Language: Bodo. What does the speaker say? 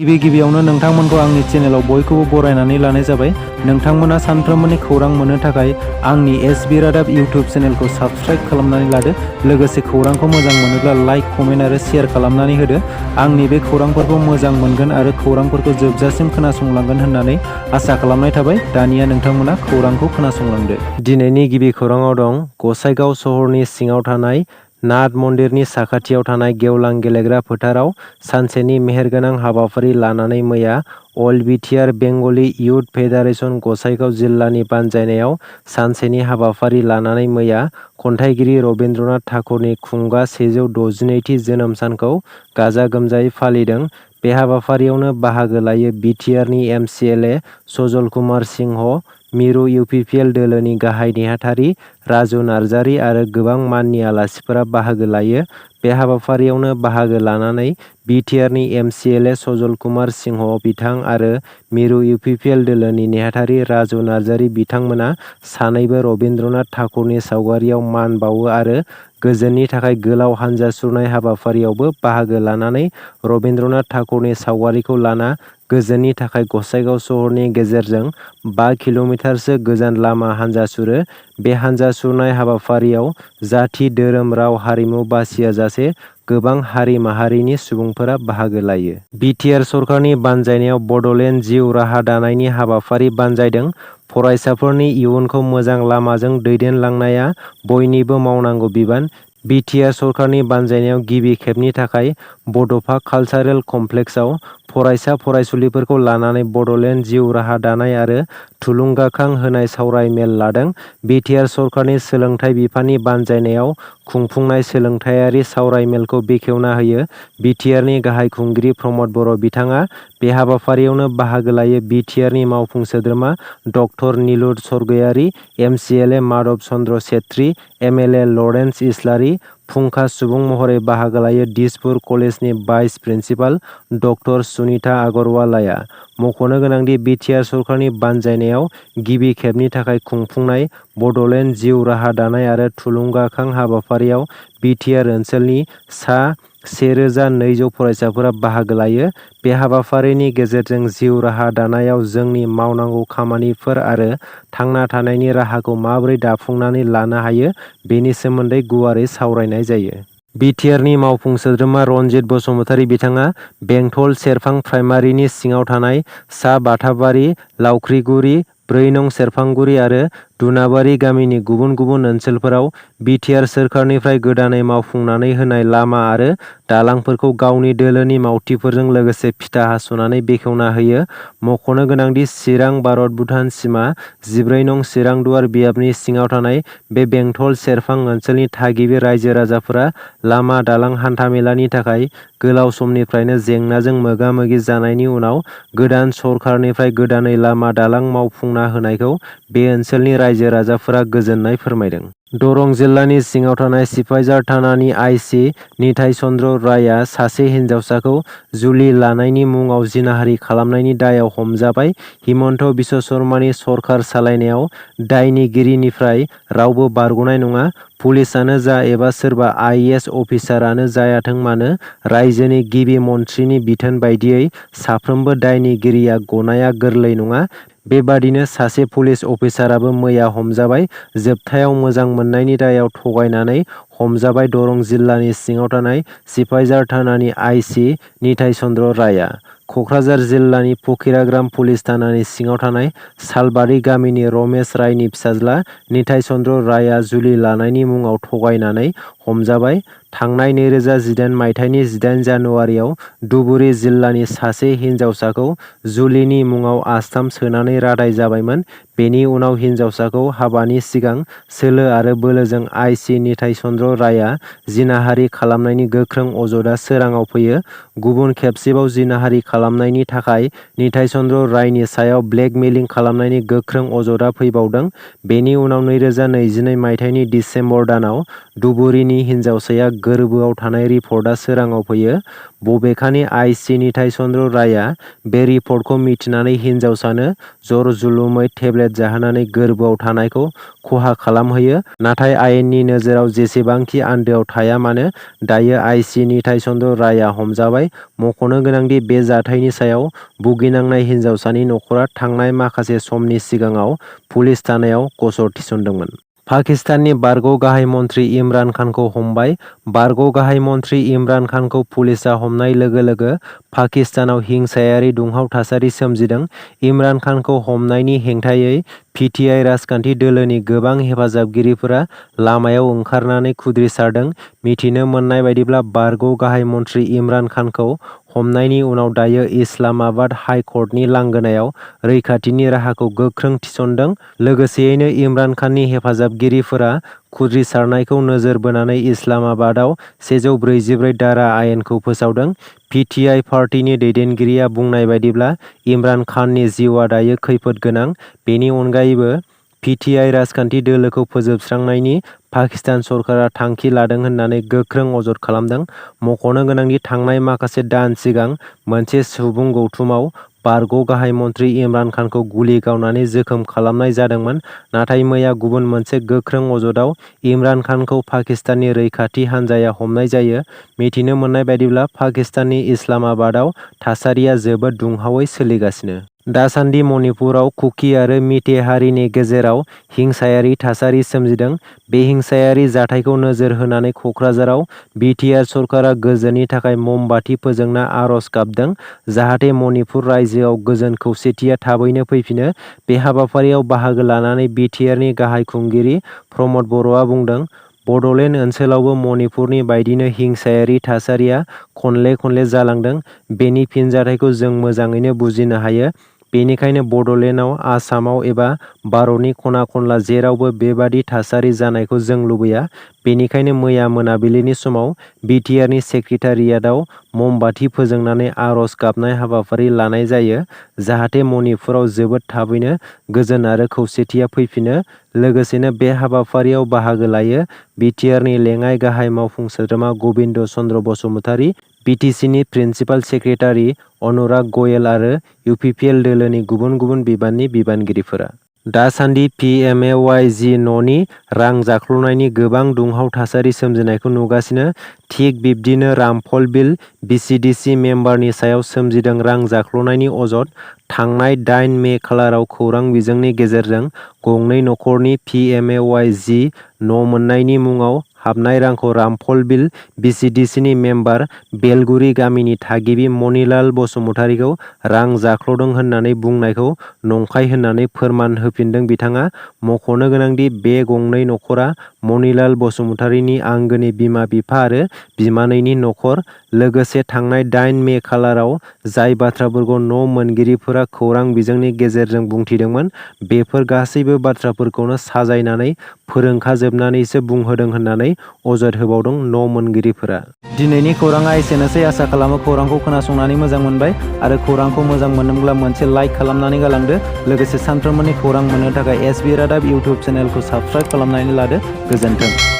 गिबियावनो नोंथांमोनखौ आंनि चेनेलाव बयखौबो बरायनानै लानाय जाबाय। नोंथांमोना सानफ्रोमबोनि खौरां मोननो थाखाय आंनि एसबि रादाब इउटिउब चेनेलखौ साबस्क्राइब खालामनानै लादो। लोगोसे खौरांखौ मोजां मोनोब्ला लाइक, कमेन्ट आरो शेयार खालामनानै होदो। आंनि बे खौरांफोरखौ मोजां मोनगोन आरो खौरांफोरखौ जोबजासिम खोनासंलांगोन होननानै आसा खालामनाय थाबाय। दानिया नोंथांमोना खौरांखौ खोनासंलांदो। दिनैनि गिबि खौराङाव दं गसाइगाव सहरनि सिङाव थानाय नाथ मन्दिरनि साखाथियाव थानाय गेवलां गेलेग्रा फोथाराव सानसेनि मेहेरगोनां हाबाफारि लानानै मैया अल BTR बेंगलि इयुथ फेडारेसन गसाइगाव जिल्लानि बानजायनायाव सानसेनि हाबाफारि लानानै मैया खन्थाइगिरि रबीन्द्रनाथ ठाकुरनि खुंगा 162थि जोनोम सानखौ गाजा गोमजायै फालिदों। बे हाबाफारियावनो बाहागो लायो BTRनि MCLA सजल कुमार सिंह, मिरु UPPL दोलोनि गाहाय नेहाथारि राजु नार्जारी आरो गोबां माननि आलासिफोरा बाहागो लायो। बे हाबाफारियावनो बाहागो लानानै BTRनि MCLA सजल कुमार सिंह बिथां आरो मिरु UPPL दोलोनि नेहाथारि राजु नार्जारी बिथांमोना सानैबो रबीन्द्रनाथ ठाकुरनि सावगारियाव मान बावो आरो गोजोननि थाखाय गोलाव हानजा सुरनाय हाबाफारियावबो बाहागो लानानै रबीन्द्रनाथ ठाकुरनि सावगारिखौ लाना गोजोननि थाखाय गसाइगाव सहरनि गेजेरजों 5 किल'मिटारसो गोजान लामा हानजा सुरो। बे हानजा सुरनाय हाबाफारियाव जाथि, धोरोम, राव, हारिमु बासियाजासे गोबां हारि माहारिनि सुबुंफोरा बाहागो लायो। BTR सरकारनि बानजायनायाव बड'लेण्ड जिउ राहा दानायनि हाबाफारि बानजायदों। फरायसाफोरनि इयुनखौ मोजां लामाजों दैदेनलांनाया बयनिबो मावनांगौ बिबान। BTR सरकारनि बानजायनायाव गिबि खेबनि थाखाय बड'फा कालचारेल कमप्लेक्सआव फरायसा फरायसुलिफोरखौ लानानै बड'लेण्ड जिउ राहा दानाय आरो थुलुंगाखां होनाय सावराय मेल लादों। BTR सरकारनि सोलोंथाइ बिफाननि बानजायनायाव खुंफुंनाय सोलोंथायारि सावराय मेलखौ बेखेवना होयो BTRनि गाहाय खुंगिरि प्रमद बर' बिथाङा। बे हाबाफारियावनो बाहागो लायो BTRनि मावफुं सोद्रोमा doctor Nilur Sargiary, MCLA Madhab Chandra Chhetri, MLA Lawrence Islary. फुंखा सुबुं महरै बाहागो लायो दिसपुर कलेजनि भाइस प्रिन्सिपाल डक्टर सुनिता आगरवालाया। मख'नो गोनांदि BTR सरकारनि बानजायनायाव गिबि खेबनि थाखाय खुंफुंनाय बड'लेण्ड जिउ राहा दानाय आरो थुलुंगाखां हाबाफारियाव BTR ओनसोलनि सा 1200 फरायसाफोरा बाहागो लायो। बे हाबाफारिनि गेजेरजों जिउ राहा दानायाव जोंनि मावनांगौ खामानिफोर आरो थांना थानायनि राहाखौ माबोरै दाफुंनानै लानो हायो बेनि सोमोन्दै गुवारै सावरायनाय जायो। BTRनि मावफुं सोद्रोमा रनजित बसुमतारी बिथाङा बेंटल सेरफां प्राइमारिनि सिङाव थानाय सा बाथाबारि, लावख्रिगुरि, 4 नं सेरफांगुरि आरो दुनाबारि गामिनि गुबुन गुबुन ओनसोलफोराव BTR सोरखारनिफ्राय गोदानै मावफुंनानै होनाय लामा आरो दालांफोरखौ गावनि दोलोनि मावथिफोरजों लोगोसे फिथा हास'नानै बेखेवना होयो। मख'नो गोनांदि चिरां भारत-भुटान सिमा 14 नं चिरां दुवार बियाबनि सिङाव थानाय बे बेंटल सेरफां ओनसोलनि थागिबि रायजो राजाफोरा लामा दालां हान्थामेलानि थाखाय गोलाव समनिफ्रायनो जेंनाजों मोगा-मोगि जानायनि उनाव गोदान सरखारनिफ्राय गोदानै लामा दालां मावफुंना होनायखौ बे ओनसोलनि रायजो राजाफोरा गोजोननाय फोरमायदों। दरं जिल्लानि सिङाव थानाय सिपाझार थानानि आइ.सि. निताइ चन्द्र रायआ सासे हिनजावसाखौ जुलि लानायनि मुङाव जिनाहारि खालामनायनि दायाव हमजाबाय। हिमन्त बिश्व शर्मानि सरखार सालायनायाव दायनिगिरिनिफ्राय रावबो बारग'नाय नङा। पुलिसआनो जा एबा सोरबा IAS अफिसारानो जायाथों मानो, रायजोनि गिबि मन्थ्रिनि बिथोन बायदियै साफ्रोमबो दायनिगिरिया गनाया गोरलै नङा। बेबादिनो सासे पुलिस अफिसाराबो मैया हमजाबाय। जोबथायाव मोजां मोननायनि दायाव थगायनानै हमजाबाय दरं जिल्लानि सिङाव थानाय सिपाझार थानानि आइ.सि. निताइ चन्द्र रायआ। क'क्राझार जिल्लानि फकिराग्राम पुलिस थानानि सिङाव थानाय सालबारि गामिनि रमेश रायनि फिसाज्ला निताइ चन्द्र रायआ जुलि लानायनि मुङाव थगायनानै हमजाबाय। थांनाय 2018 मायथाइनि 18 जानुवारियाव धुबुरी जिल्लानि सासे हिनजावसाखौ जुलिनि मुङाव आस्थाम सोनानै रादाय जाबायमोन। बेनि उनाव हिनजावसाखौ हाबानि सिगां सोलो आरो बोलोजों आइ.सि. निताइ चन्द्र रायआ जिनाहारि खालामनायनि गोख्रों अजदआ सोराङाव फैयो। गुबुन खेबसेबाव जिनाहारि खालामनायनि थाखाय निताइ चन्द्र रायनि सायाव ब्लेकमेलिं खालामनायनि गोख्रों अजदआ फैबावदों। बेनि उनाव 2022 मायथाइनि दिसेम्बर दानाव धुबुरीनि नि हिनजावसाया गोरबोआव थानाय रिपर्टआ सोराङाव फैयो। बबेखानि आइ.सि. निताइ चन्द्र रायआ बे रिपर्टखौ मिथिनानै हिनजावसानो जरजुलुमै टेब्लेट जाहोनानै गोरबोआव थानायखौ खहा खालामहोयो। नाथाय आयेननि नोजोराव जेसेबांखि आन्दोआव थाया मानो, दायो आइ.सि. निताइ चन्द्र रायआ हमजाबाय। मख'नो गोनांदि बे जाथायनि सायाव भुगिनांनाय हिनजावसानि नखरा थांनाय माखासे समनि सिगाङाव पुलिस थानायाव गसर थिसनदोंमोन। पाकिस्ताननि बारग' गाहाय मन्थ्रि इमरान खानखौ हमबाय। बारग' गाहाय मन्थ्रि इमरान खानखौ पुलिसआ हमनाय लोगो लोगो पाकिस्तानाव हिंसायारि दुंहाव थासारि सोमजिदों। इमरान खानखौ हमनायनि हेंथायै पि.टि.आइ. राजखान्थि दोलोनि गोबां हेफाजाबगिरिफोरा लामायाव ओंखारनानै खुद्रिसारदों। मिथिनो मोननाय बायदिब्ला बारग' गाहाय मन्थ्रि इमरान खानखौ हमनायनि उनाव दायो इस्लामाबाद हाइ कर्टनि लांगोनायाव रैखाथिनि राहाखौ गोख्रों थिसनदों। लोगोसेयैनो इमरान खाननि हेफाजाबगिरिफोरा खुद्रिसारनायखौ नोजोर बोनानै इस्लामाबादाव 144 धारा आयेनखौ फोसावदों। पि.टि.आइ. पार्टीनि दैदेनगिरिया बुंनाय बायदिब्ला इमरान खाननि जिउआ दायो खैफोद गोनां। बेनि अनगायैबो पि.टि.आइ. राजखान्थि दोलोखौ फोजोबस्रांनायनि पाकिस्तान सरकारा थांखि लादों होननानै गोख्रों अजद खालामदों। मख'नो गोनांदि थांनाय माखासे दान सिगां मोनसे सुबुं गौथुमाव बारग' गाहाय मन्थ्रि इमरान खानखौ गुलि गावनानै जोखोम खालामनाय जादोंमोन। नाथाय मैया गुबुन मोनसे गोख्रों अजदआव इमरान खानखौ पाकिस्ताननि रैखाथि हानजाया हमनाय जायो। मिथिनो मोननाय बायदिब्ला पाकिस्ताननि इस्लामाबादाव थासारिया जोबोद दुंहावै सोलिगासिनो। दासान्दि मणिपुराव कुकि आरो मिते हारिनि गेजेराव हिंसायारि थासारि सोमजिदों। बे हिंसायारि जाथायखौ नोजोर होनानै क'क्राझाराव बि.टि.आर. सरकारा गोजोननि थाखाय ममबाति फोजोंना आर'ज गाबदों, जाहाथे मणिपुर रायजोआव गोजोन खौसेथिया थाबैनो फैफिनो। बे हाबाफारियाव बाहागो लानानै बि.टि.आर.नि गाहाय खुंगिरि प्रमद बर'आ बुंदों, बड'लेण्ड ओनसोलावबो मणिपुरनि बायदिनो हिंसायारि थासारिया खनले खनले जालांदों। बेनि फिनजाथायखौ जों मोजाङैनो बुजिनो हायो। बेनिखायनो बड'लेण्डआव, आसामाव एबा भारतनि खना खनला जेरावबो बेबादि थासारि जानायखौ जों लुबैया। बेनिखायनो मैया मोनाबिलिनि समाव बि.टि.आर.नि सेक्रेटारियेटआव ममबाति फोजोंनानै आर'ज गाबनाय हाबाफारि लानाय जायो, जाहाथे मणिपुराव जोबोद थाबैनो गोजोन आरो खौसेथिया फैफिनो। लोगोसेनो बे हाबाफारियाव बाहागो लायो बि.टि.आर.नि लेङाइ गाहाय मावफुं सोद्रोमा गबिन्द चन्द्र बसुमतारी, बि.टि.सि.नि प्रिन्सिपाल सेक्रेटारि अनुराग गयेल आरो इउ.पि.पि.एल. दोलोनि गुबुन गुबुन बिबाननि बिबानगिरिफोरा। दासान्दि PMAY-G न'नि रां जाख्ल'नायनि गोबां दुंहाव थासारि सोमजिनायखौ नुगासिनो। थिग बिब्दिनो रामफल बिल भि.सि.डि.सि. मेम्बारनि सायाव सोमजिदों रां जाख्ल'नायनि अजद। थांनाय 8 मे खालाराव खौरां बिजोंनि गेजेरजों गंनै नखरनि PMAY-G न' मोन्नायनि मुङाव हाबनाय रांखौ रामफल बिल भि.सि.डि.सि.नि मेम्बार बेलगुरि गामिनि थागिबि मनिलाल बसुमतारीखौ रां जाख्ल'दों होननानै बुंनायखौ नंखाय होननानै फोरमान होफिनदों बिथाङा। मख'नो गोनांदि बे गंनै नखरा मनिलाल बसुमतारीनि आंगोनि बिमा-बिफा आरो बिमानैनि नखर। लोगोसे थांनाय 8 मे खालाराव जाय बाथ्राफोरखौ न' मोनगिरिफोरा खौरां बिजोंनि गेजेरजों बुंथिदोंमोन, बेफोर गासैबो बाथ्राफोरखौनो साजायनानै फोरोंखाजोबनानैसो बुंहोदों होननानै अजद होबावदों न' मोनगिरिफोरा। दिनैनि खौराङा एसेनोसै। आसा खालामो खौरांखौ खोनासंनानै मोजां मोनबाय आरो खौरांखौ मोजां मोनदोंब्ला मोनसे लाइक खालामनानै गालांदो। लोगोसे सानफ्रोमबोनि खौरां मोननो थाखाय एस बि रादाब इउटुब चेनेलखौ साबस्क्राइब खालामनानै लादो। गोजोन्थों।